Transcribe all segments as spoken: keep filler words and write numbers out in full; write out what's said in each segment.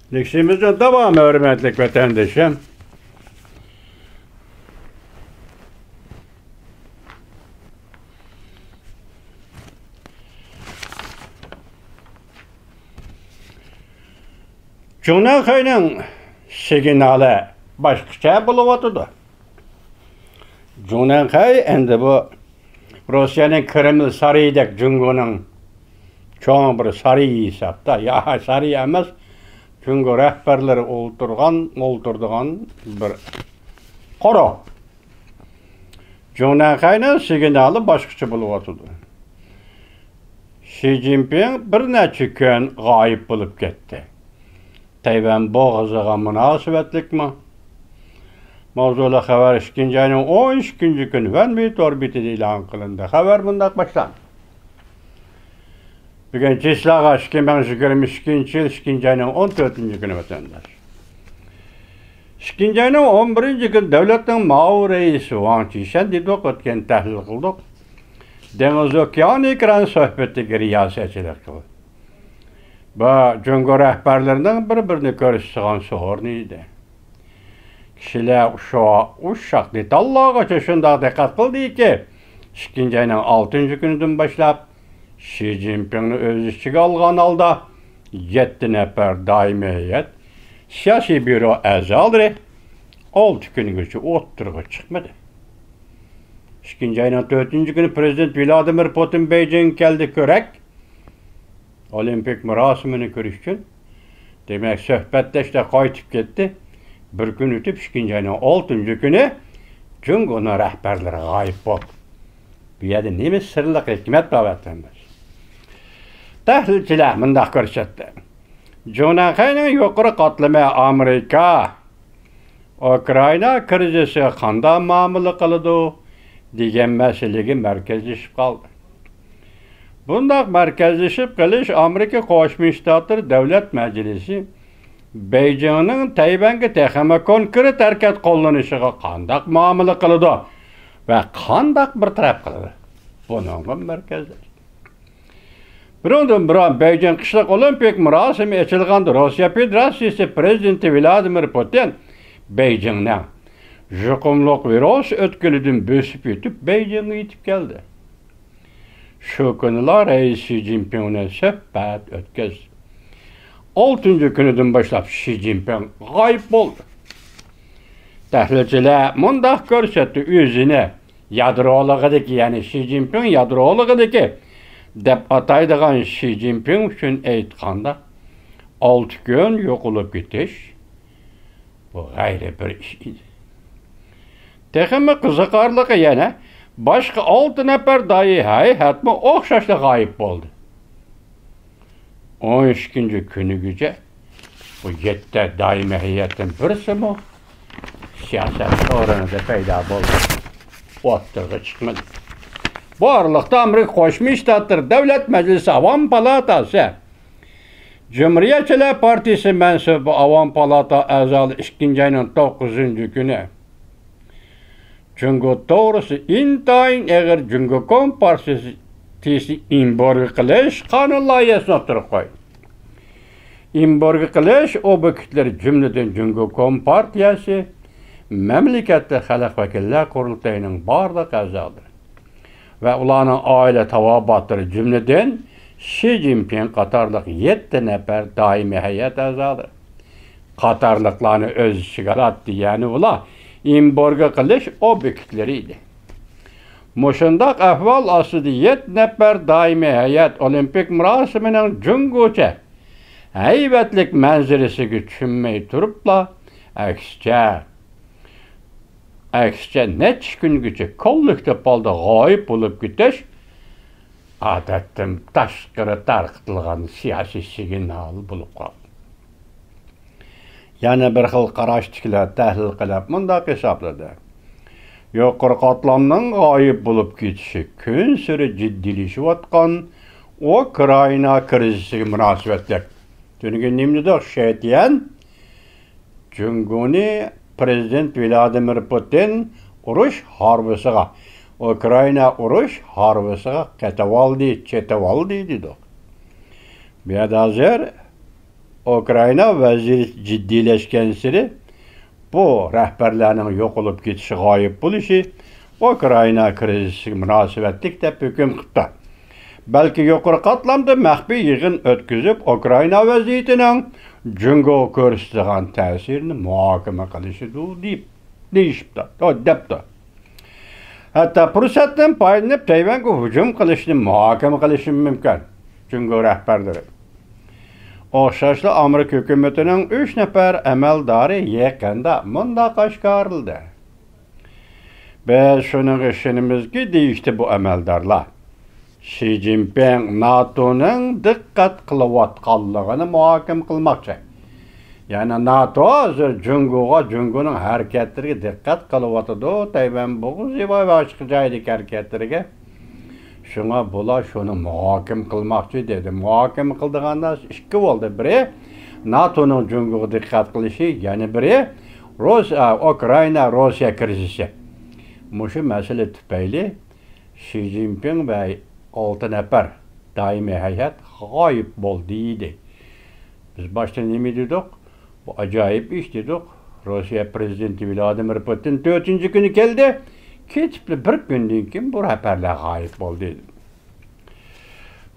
لېكسىيىمىزنىڭ داۋامى، ھۆرمەتلىك ۋەتەندىشىم. جۇڭنەنخەينىڭ سىگنالى باشقىچە بولۇۋاتىدۇ. جۇڭنەنخەي ئەمدى بۇ روسىيەنىڭ كرېمل سارىيىدەك جۇڭگونىڭ چوڭ بىر سارىيى ھېسابتا، يا سارىيى ئەمەس، جۇڭگو رەھبەرلىرى ئولتۇرغان، ئولتۇرىدىغان بىر قورۇ. جۇڭنەنخەينىڭ سىگنالى باشقىچە بولۇۋاتىدۇ. شى جىنپىڭ بىر نەچچە كۈن غايىب بولۇپ كەتتى. تەيۋەن بوغۇزىغا مۇناسىۋەتلىكمۇ؟ ماۋزۇلۇق خەۋەر ئىككىنچى ئاينىڭ ئون ئىككىنچى كۈنى ۋەنۋى تور بېتىدە ئېلان قىلىندى. خەۋەر مۇنداق باشلاندى. بۈگۈن چىسلاغا ئىككى مىڭ يىگىرمە ئىككىنچى يىل ئىككىنچى ئاينىڭ ئون تۆتىنچى كۈنى ۋەتەنداش. ئىككىنچى ئاينىڭ ئون بىرىنچى كۈنى دۆلەتنىڭ ماۋۇ رەئىسى ۋاڭ چىشەن دېدۇق، ئۆتكەن تەھلىل قىلدۇق. دېڭىز ئوكيانى ئېكران سۆھبىتىگە رىياسەتچىلىك قىلدى. بۇ جۇڭگو رەھبەرلىرىنىڭ بىر-بىرىنى كۆرۈشىدىغان سورۇنى ئىدى. كىشىلەر شۇ ئۇششاق دېتاللارغىچە شۇنداق دىققەت قىلدىكى، ئىككىنچى ئاينىڭ ئالتىنچى كۈنىدىن باشلاپ شى جىنپىڭنى ئۆز ئىچىگە ئالغان ھالدا يەتتە نەپەر دائىمىي ھەيئەت سىياسىي بيۇرو ئەزالىرى ئالتە كۈنگىچە ئوتتۇرىغا چىقمىدى. ئىككىنچى ئاينىڭ تۆتىنچى كۈنى پىرېزىدېنت ۋلادىمىر پۇتىن بېيجىڭغا كەلدى، كۆرەك ئولىمپىك مۇراسىمىنى كۆرۈش ئۈچۈن، دېمەك، سۆھبەتدەشلەر قايتىپ كەتتى. بىر كۈن ئۆتۈپ، ئىككىنچى ئاينىڭ ئالتىنچى كۈنى جۇڭگونىڭ رەھبەرلىرى غايىب بولدى. بۇ يەردە نېمە سىرلىق ھېكمەت بار، ۋەتەنداش؟ تەھلىلچىلەر مۇنداق كۆرسەتتى. جۇڭنەنخەينىڭ يۇقىرى قاتلىمى ئامېرىكا ئۇكرائىنا كىرىزىسىغا قانداق مۇئامىلە قىلىدۇ دېگەن مەسىلىگە مەركەزلىشىپ قالدى. بۇنداق مەركەزلىشىپ قېلىش ئامېرىكا قوشما شتاتلىرى دۆلەت مەجلىسى بېيجىڭنىڭ تەيۋەنگە تېخىمۇ كونكرېت ھەرىكەت قوللىنىشىغا قانداق مۇئامىلە قىلىدۇ ۋە قانداق بىر تەرەپ قىلىدۇ؟ بۇنىڭغا مەركەزلەشتى. بۇنىڭدىن بۇرۇن بېيجىڭ قىشلىق ئولىمپىك مۇراسىمى ئېچىلغاندا روسىيە فېدېراتسىيىسى پىرېزىدېنتى ۋلادىمىر پۇتىن بېيجىڭنىڭ يۇقۇملۇق ۋىرۇس ئۆتكىلىدىن بۆسۈپ ئۆتۈپ، بېيجىڭغا يېتىپ كەلدى. شۇ كۈنىلا رەئىس شى جىنپىڭ بىلەن سۆھبەت ئۆتكۈزدى. ئالتىنچى كۈنىدىن باشلاپ شى جىنپىڭ غايىب بولدى. تەھلىلچىلەر مۇنداق كۆرسەتتى، ئۆزىنى يادرولۇقىدىكى، يەنى شى جىنپىڭ يادرولۇقىدىكى دەپ ئاتايدىغان شى جىنپىڭ ئۈچۈن ئېيتقاندا، ئالتە كۈن يوقىلىپ كېتىش، بۇ غەيرىي بىر ئىش ئىدى. تېخىمۇ قىزىقارلىقى يەنە، باشقا ئالتە نەپەر دائىمىي ھەيئەتمۇ ئوخشاشلا غايىب بولدى. ئون ئىككىنچى كۈنىگىچە بۇ يەتتە دائىمىي ھەيئەتتىن بىرسىمۇ سىياسەت سورۇنىدا پەيدا بولمىدى، ئوتتۇرىغا چىقمىدى. بۇ ئارىلىقتا ئامېرىكا قوشما شتاتلىرى دۆلەت مەجلىسى ئاۋام پالاتاسى جۇمھۇرىيەتچىلەر پارتىيىسى مەنسۇبى ئاۋام پالاتا ئەزالىرى ئىككىنچى ئاينىڭ توققۇزىنچى كۈنى جۇڭگو توغرىسىدا ئىنتايىن ئېغىر جۇڭگو كومپارتىيىسى ئېمبارگو قىلىش قانۇن لايىھەسىنى ئوتتۇرىغا قويدى. ئېمبارگو قىلىش ئوبيېكتلىرى، جۈملىدىن جۇڭگو كومپارتىيەسى، مەملىكەتلىك خەلق ۋەكىللەر قۇرۇلتىيىنىڭ بارلىق ئەزالىرى ۋە ئۇلارنىڭ ئائىلە تاۋابىئاتلىرى، جۈملىدىن شى جىنپىڭ قاتارلىق يەتتە نەپەر دائىمىي ھەيئەت ئەزالىرى قاتارلىقلارنى ئۆز ئىچىگە ئالاتتى. يەنى ئۇلار ئېمبارگو قىلىش ئوبيېكتلىرى ئىدى. مۇشۇنداق ئەھۋال ئاستىدا يەتتە نەپەر دائىمىي ھەيئەت ئولىمپىك مۇراسىمىنىڭ جۇڭگوچە ھەيۋەتلىك مەنزىرىسىگە چۈشەنمەي تۇرۇپلا، ئەكسىچە، ئەكسىچە نەچچە كۈنگىچە كوللېكتىپ ھالدا غايىب بولۇپ كېتىش ئادەتتىن تاشقىرى تارقىتىلغان سىياسىي سىگنال بولۇپ قالدى. يەنە بىر خىل قاراشتىكىلەر تەھلىل قىلىپ مۇنداق ھېسابلىدى: يۇقىرى قاتلامنىڭ غايىب بولۇپ كېتىشى كۈنسېرى جىددىيلىشىۋاتقان ئۇكرائىنا كىرىزىسىگە مۇناسىۋەتلىك. تۈنۈگۈن نېمە دېدۇق؟ شيې تيەن جۇڭگونى پىرېزىدېنت ۋلادىمىر پۇتىن ئۇرۇش ھارۋىسىغا، ئۇكرائىنا ئۇرۇش ھارۋىسىغا قېتىۋالدى، چېتىۋالدى دېدۇق. بۇ يەردە ھازىر ئۇكرائىنا ۋەزىيىتى جىددىيلەشكەنسېرى بۇ رەھبەرلەرنىڭ يوقىلىپ كېتىشى، غايىب بولۇشى ئۇكرائىنا كىرىزىسىگە مۇناسىۋەتلىك دەپ ھۆكۈم قىپتۇ. بەلكى يۇقىرى قاتلامدا مەخپىي يىغىن ئۆتكۈزۈپ، ئۇكرائىنا ۋەزىيىتىنىڭ جۇڭگوغا كۆرسىتىدىغان تەسىرىنى مۇھاكىمە قىلىشىدۇ دەپ دېيىشىپتۇ، دەپتۇ. ھەتتا پۇرسەتتىن پايدىلىنىپ تەيۋەنگە ھۇجۇم قىلىشنى مۇھاكىمە قىلىشى مۇمكىن جۇڭگو رەھبەرلىرى. ئوخشاشلا ئامېرىكا ھۆكۈمىتىنىڭ ئۈچ نەپەر ئەمەلدارى يېقىندا مۇنداق ئاشكارىلىدى. بىز شۇنىڭغا ئىشىنىمىزكى، دېيىشتى بۇ ئەمەلدارلار، شى جىنپىڭ ناتونىڭ دىققەت قىلىۋاتقانلىقىنى مۇھاكىمە قىلماقچى. يەنى ناتو ھازىر جۇڭگوغا، جۇڭگونىڭ ھەرىكەتلىرىگە دىققەت قىلىۋاتىدۇ، تەيۋەن بوغۇزى ۋە باشقا جايدىكى ھەرىكەتلىرىگە. شۇڭا بۇلار شۇنى مۇھاكىمە قىلماقچى دېدى. مۇھاكىمە قىلىدىغان نەرسە ئىككى بولدى. بىرى، ناتونىڭ جۇڭگوغا دىققەت قىلىشى، يەنە بىرى، روس-، ئا، ئۇكرائىنا، روسىيە كىرىزىسى. مۇشۇ مەسىلە تۈپەيلى شى جىنپىڭ ۋە ئالتە نەپەر دائىمىي ھەيئەت غايىب بولدى دېدى. بىز باشتا نېمە دېدۇق؟ بۇ ئاجايىپ ئىش دېدۇق. روسىيە پىرېزىدېنتى ۋلادىمىر پۇتىن تۆتىنچى كۈنى كەلدى. كېتىپلا بىر كۈندىن كېيىن بۇ رەھبەرلەر غايىب بولدى.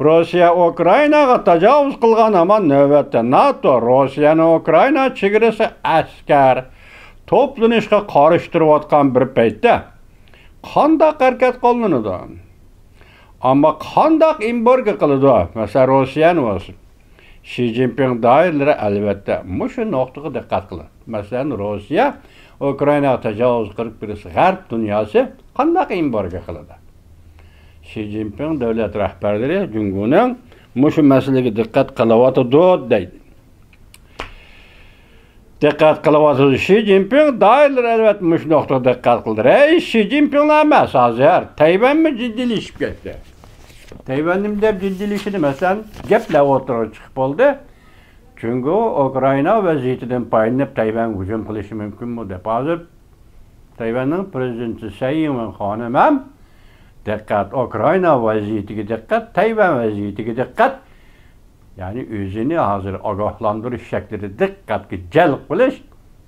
روسىيە ئۇكرائىناغا تاجاۋۇز قىلغان ھامان نۆۋەتتە ناتو روسىيەنىڭ ئۇكرائىنا چېگرىسىغا ئەسكەر توپلىنىشقا قارشى تۇرۇۋاتقان بىر پەيتتە قانداق ھەرىكەت قوللىنىدۇ؟ ئەمما قانداق ئېمبارگو قىلىدۇ؟ مەسىلەن، روسىيەنى بولسۇن. شى جىنپىڭ دائىرىلىرى، ئەلۋەتتە، مۇشۇ نۇقتىغا دىققەت قىلىدۇ. مەسىلەن، روسىيە ئۇكرائىناغا تاجاۋۇز قىلىپ بېرىشى غەرب دۇنياسى قانداق ئېمبارگو قىلىدۇ؟ شى جىنپىڭ دۆلەت رەھبەرلىرى جۇڭگونىڭ مۇشۇ مەسىلىگە دىققەت قىلىۋاتىدۇ دەيدۇ. دىققەت قىلىۋاتىدۇ. شى جىنپىڭ دائىرىلىرى ئەلۋەتتە مۇشۇ نۇقتىغا دىققەت قىلدى. رەئىس شى جىنپىڭلا ئەمەس ھازىر، تەيۋەنمۇ جىددىيلىشىپ كەتتى. تەيۋەن نېمە دەپ جىددىيلىشىدۇ؟ مەسىلەن، گەپلەر ئوتتۇرىغا چىقىپ بولدى. جۇڭگو ئۇكرائىنا ۋەزىيىتىدىن پايدىلىنىپ تەيۋەنگە ھۇجۇم قىلىشى مۇمكىنمۇ دەپ. ھازىر تەيۋەننىڭ پىرېزىدېنتى سەي ئىڭۋېن خانىم ھەم دىققەت، ئۇكرائىنا ۋەزىيىتىگە دىققەت، تەيۋەن ۋەزىيىتىگە دىققەت. يەنى ئۆزىنى ھازىر ئاگاھلاندۇرۇش شەكلىدە دىققەتكە جەلپ قىلىش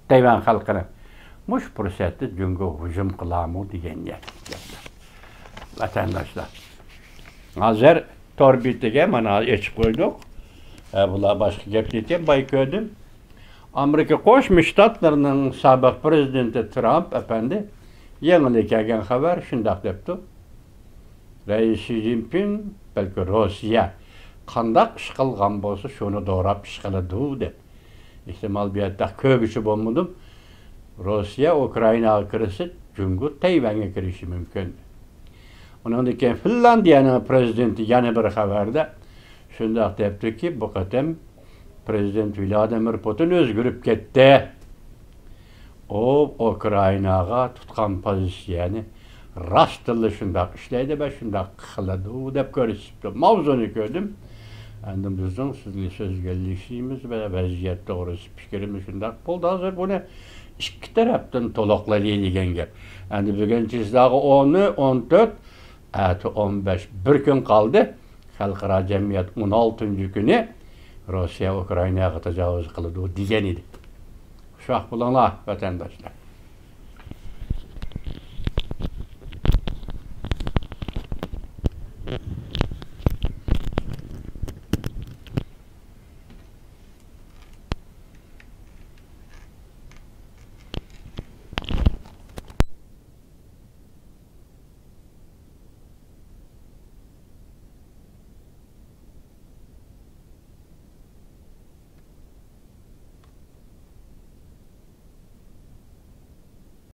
تەيۋەن خەلقىنى. مۇشۇ پۇرسەتتە جۇڭگو ھۇجۇم قىلارمۇ دېگەن گەپ. ۋەتەنداشلار، ھازىر تور بېتىگە مانا ئېچىپ قويدۇق. ھە، بۇلار باشقا گەپ دېيىتكەن باي كۆردۈم. ئامېرىكا قوشما شتاتلىرىنىڭ سابىق پىرېزىدېنتى ترامپ ئەپەندى يېڭىلا كەلگەن خەۋەر شۇنداق دەپتۇ. رەئىس شى جىنپىڭ بەلكى روسىيە قانداق ئىش قىلغان بولسا، شۇنى دوراپ ئىش قىلىدۇ دەپ. ئېھتىمال بۇ يەردە كۆرگۈچى بولمىدىم. روسىيە ئۇكرائىناغا كىرسە، جۇڭگو تەيۋەنگە كىرىشى مۇمكىن. ئۇنىڭدىن كېيىن فىنلاندىيەنىڭ پىرېزىدېنتى يەنە بىر خەۋەردە شۇنداق دەپتۇكى، بۇ قېتىم پىرېزىدېنت ۋلادىمىر پۇتىن ئۆزگىرىپ كەتتى. ئۇ ئۇكرائىناغا تۇتقان پوزىتسىيەنى راستتىنلا شۇنداق ئىشلەيدۇ ۋە شۇنداق قىلىدۇ دەپ كۆرسىتىپتۇ. ماۋزۇنى كۆردۈم. ئەمدى بىزنىڭ سىزگە سۆزلىشىمىز ۋە ۋەزىيەت توغرىسى پىكرىمىز شۇنداق بولدى. ھازىر بۇنى ئىككى تەرەپتىن تولۇقلىدى دېگەن گەپ. ئەمدى بۈگۈن چىسلاغا ئونى، ئون تۆت، ئەتە ئون بەش، بىر كۈن قالدى. خەلقئارا جەمئىيەت ئون ئالتىنچى كۈنى روسىيە ئۇكرائىناغا تاجاۋۇز قىلىدۇ دېگەن ئىدى. خۇشۋاق بولۇڭلار، ۋەتەنداشلار.